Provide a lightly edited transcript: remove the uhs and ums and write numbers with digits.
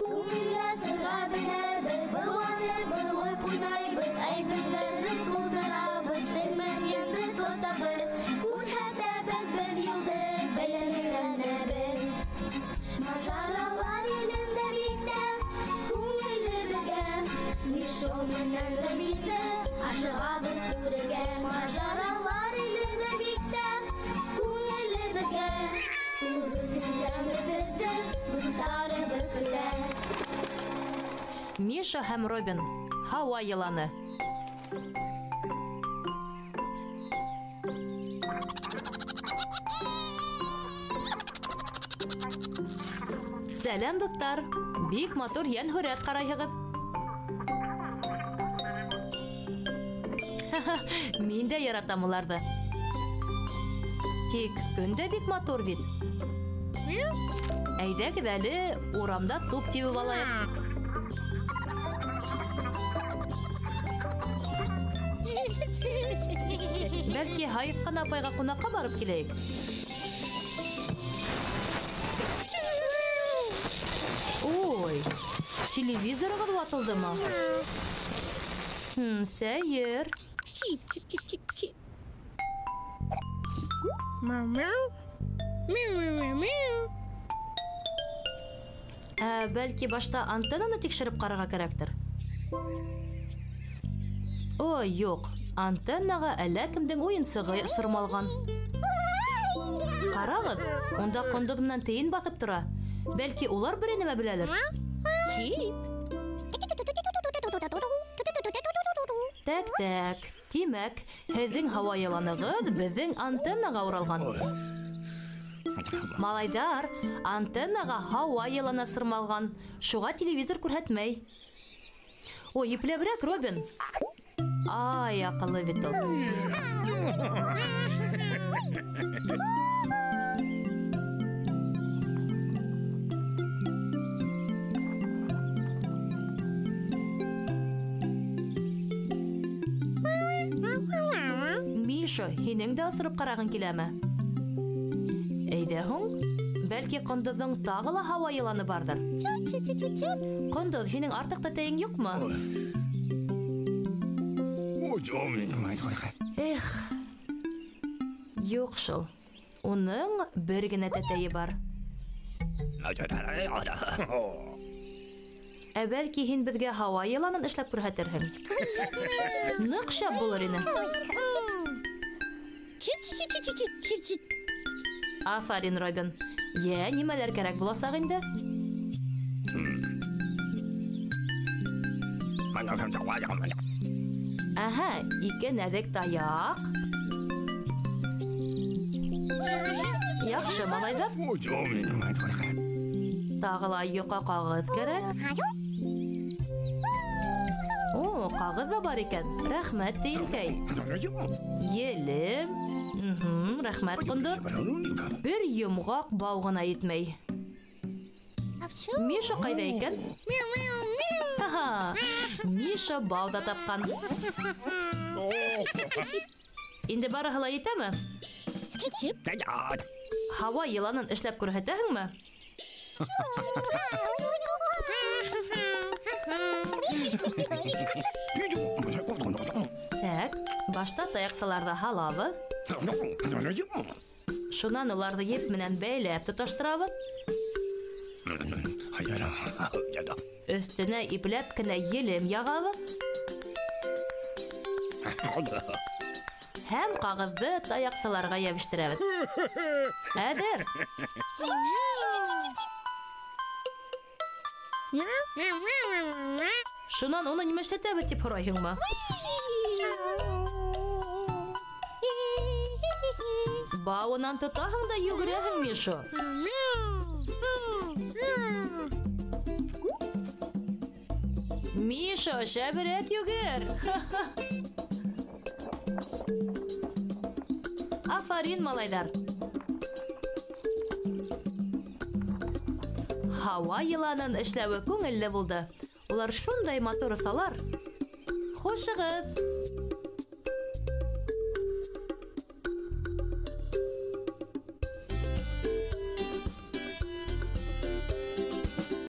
Күңелгә сырға менәбеҙ, быуанып быуып уйнайбыҙ, әйберҙәрҙе тултырабыҙ, тегермәнде тотабыҙ, күрһәтәбеҙ беҙ юлды, белеп өйрәнәбеҙ. Мажаралар илендә бик тә күңелле беҙгә, Мишо менән Робинды ашығабыҙ күрергә. Мажаралар илендә бик тә күңелле беҙгә, беҙҙе дуҫтарыбыҙ көтә. Миша һәм Робин. Һауа йыланы. Сәләм, дуҫтар! Бик матур йәнһүрәт ҡарайһығыҙ. Мин дә яратам уларҙы. Тик көн дә бик матур бит. Әйҙәгеҙ әле урамда туп тибеп алайыҡ. Бәлки Һайыҫҡан апайға ҡунаҡҡа барып киләйек. Ой, телевизорығыҙ ватылдымы? Сәйер. Чип-чип-чип-чип-чип. Мяу-мяу. Мяу-мяу-мяу. Ә, бәлки башта антеннаны тикшереп ҡарарға кәрәктер? Ой, юҡ. Антеннаға әллә кемдең уйынсығы сырмалған. Ҡарағыҙ, унда ҡондоҙ менән тейен баҫып тора. Бәлки улар берәй нәмә беләлер? Чип. Тәк, тәк. Тимәк, һеҙҙең һауа йыланығыҙ беҙҙең антеннаға уралған. Малайҙар, антеннаға һауа йыланы сырмалған. Шуға телевизор күрһәтмәй. Ой, ипләберәк, Робин. Ай, аҡыллы бит ул. Миша, һинең дә осороп ҡарағың киләме? Әйҙә һуң, бәлки ҡондоҙҙоң тағы ла һауа йыланы барҙыр. Ҡондоҙ, һинең артыҡ тәтәйең юҡмы? Эх, юҡ шул. Уның бер генә тәтәйе бар. Ә бәлки һин беҙгә һауа йыланын эшләп күрһәтерһең? Ныҡ шәп булыр ине. Чип-чип-чип-чип-чип-чип. Афарин, Робин. Йә, нимәләр кәрәк буласаҡ инде? Әһә, ике нәҙек таяҡ. Яҡшы, малайҙар. Тағы ла йоҡа ҡағыҙ кәрәк. О, ҡағыҙ ҙа бар икән. Рәхмәт, тейенкәй. Елем. Рәхмәт, ҡондоҙ. Бер йомғаҡ бау ғына етмәй. Миша ҡайҙа икән? Ха-ха, Миша бау ҙа тапҡан. Инде барыһы ла етәме? Һауа йыланын эшләп күрһәтәһеңме? Так, башта таяҡсаларҙы һалабыҙ. Шунан уларҙы еп менән бәйләп тоташтырабыҙ. Өҫтөнә ипләп кенә елем яғабыҙ. Һәм ҡағыҙҙы таяҡсаларға йәбештерәбеҙ. Әҙер. Шунан уны нимә эшләтәбеҙ тип һорайһыңмы? Бауынан тотаһың да йүгерәһең, Миша. Миша, шәберәк йүгер. Афарин, малайҙар. Һауа йыланын эшләүе күңелле булды. Улар шундай матур осалар. Хушығыҙ!